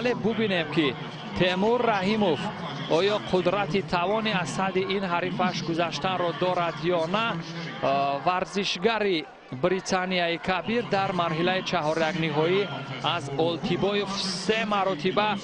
Вале бубинем, ки Темур Раҳимов оё қудрати тавони аз садди ин ҳарифаш гузаштанро дорад ё на. Варзишгари Британияи Кабир дар марҳилаи чаҳорякниҳоӣ аз Олтибоев се маротиба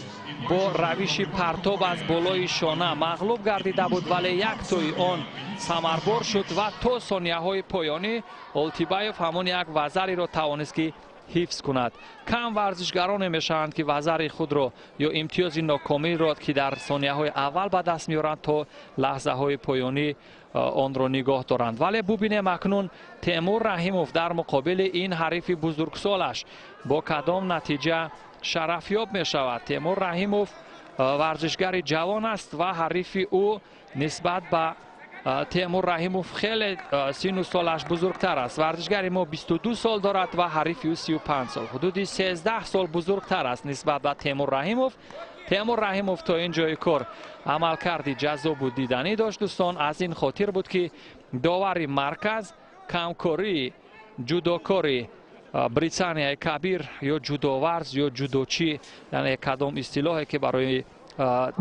бо равиши партоб аз болои шона мағлуб гардида буд, вале як тои он самарбор шуд ва то сонияҳои поёнӣ Олтибаев ҳамон як вазариро тавонист, ки ҳифз кунад. Кам варзишгароне мешаванд, ки вазари худро ё имтиёзи нокомилро, ки дар сонияҳои аввал ба даст меоранд, то лаҳзаҳои поёнӣ онро нигоҳ доранд. Вале бубинем, акнун Темур Раҳимов дар муқобили ин ҳарифи бузургсолаш бо кадом натиҷа шарафёб мешавад. Темур Раҳимов варзишгари ҷавон аст ва ҳарифи ӯ нисбат ба Темур Раҳимов хеле сину солаш бузургтар аст. Варзишгари мо 22 сол дорад ва ҳарифи ӯ 35 сол, ҳудуди 13 сол бузургтар аст нисбат ба Темур Раҳимов. Темур Раҳимов то ин ҷои кор амалкарди ҷаззобу диданӣ дошт, дӯстон. Аз ин хотир буд, ки довари марказ камкории ҷудокори Британияи Кабир ё ҷудоварз ё ҷудочӣ, яъне кадом истилоҳе, ки барои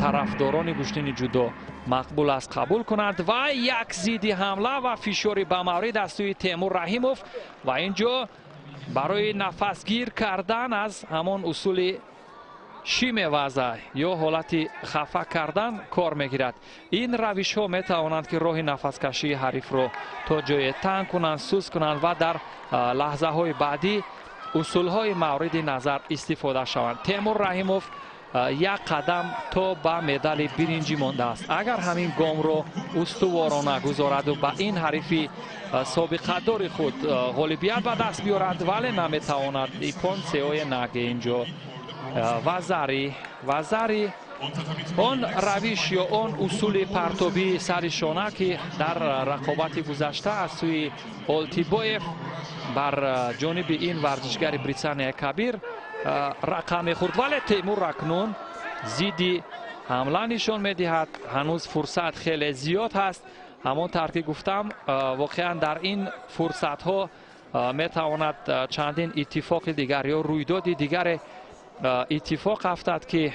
тарафдорони гӯштини ҷудо мақбул аст, қабул кунад. Ва як зидди ҳамла ва фишори ба маврид аз сӯи Темур Раҳимов ва ин ҷо барои нафасгир кардан аз ҳамон усули шимеваза ё ҳолати хафа кардан кор мегирад. Ин равишҳо метавонанд, ки роҳи нафаскашии ҳарифро то ҷое танг кунанд, суст кунанд ва дар лаҳзаҳои баъдӣ усулҳои мавриди назар истифода шаванд. Темур Раҳимов як қадам то ба медали биринҷӣ мондааст. Агар ҳамин гомро устуворона гузораду ба ин ҳарифи собиқадори худ ғолибият ба даст биёрад, вале наметавонад. Иппон, сеои наге, инҷо вазари, вазари. Он равиш ё он усули партобии сари шона, ки дар рақобати гузашта аз сӯи Олтибоев бар ҷониби ин варзишгари Британияи Кабир рақам мехӯрд. Вале Темур акнун зидди ҳамла нишон медиҳад. Ҳанӯз фурсат хеле зиёд ҳаст. Ҳамон тавр ки гуфтам, воқеан дар ин фурсатҳо метавонад чандин иттифоқи дигар ё рӯйдоди дигаре иттифоқ афтад, ки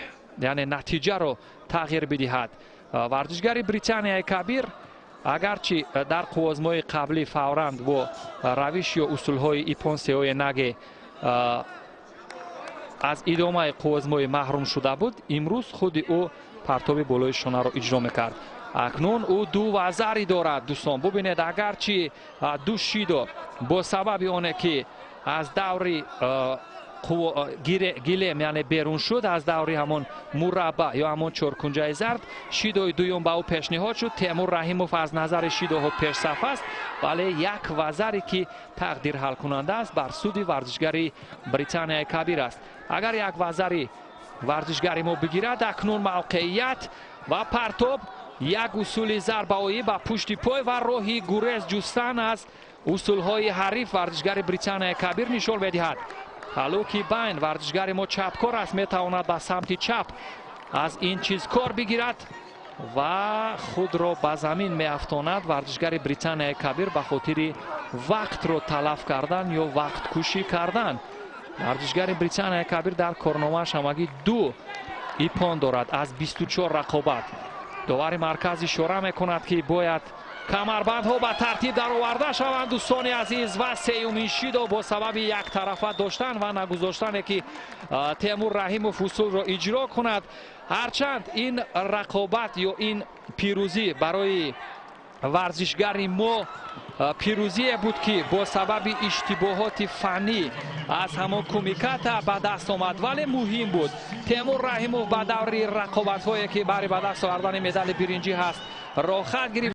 яъне натиҷаро тағйир бидиҳад. Варзишгари Британияи Кабир агарчи дар қуввозмои қаблӣ фавран бо равиш ё усулҳои иппон, сеои наге аз идомаи қуввозмоӣ маҳрум шуда буд, имрӯз худи ӯ партоби болои шонаро иҷро мекард. Акнун ӯ ду вазари дорад, дӯстон, бубинед. Агарчи ду шидо бо сабаби оне, ки аз даври гилем, яъне берун шуд, аз даври ҳамон мурабба ё ҳамон чоркунҷаи зард, шидои дуюм ба ӯ пешниҳод шуд. Темур Раҳимов аз назари шидоҳо пешсаф аст, вале як вазаре, ки тақдир ҳалкунанда аст, бар суди варзишгари Британияи Кабир аст. Агар як вазари варзишгари мо бигирад, акнун мавқеият ва партоб, як усули зарбаоӣ ба пушти пой ва роҳи гурез ҷустан аз усулҳои ҳариф варзишгари Британияи Кабир нишон медиҳад. Ҳалуки байн, варзишгари мо чапкор аст, метавонад ба самти чап аз ин чиз кор бигирад ва худро ба замин меафтонад варзишгари Британияи Кабир ба хотири вақтро талаф кардан ё вақткушӣ кардан. Варзишгари Британияи Кабир дар корномааш ҳамагӣ ду иппон дорад аз 24 рақобат. Довари марказ ишора мекунад, ки бояд камарбандҳо ба тартиб дароварда шаванд, дӯстони азиз. Ва сеюмин шидо бо сабаби яктарафа доштан ва нагузоштане, ки Темур Раҳимов усулро иҷро кунад. Ҳарчанд ин рақобат ё ин пирӯзӣ барои варзишгари мо пирӯзие буд, ки бо сабаби иштибоҳоти фаннӣ аз ҳамон кумиката ба даст омад, вале муҳим буд. Темур Раҳимов ба даври рақобатҳое, ки барои ба даст овардани медали биринҷӣ ҳаст, роҳхат гирифт.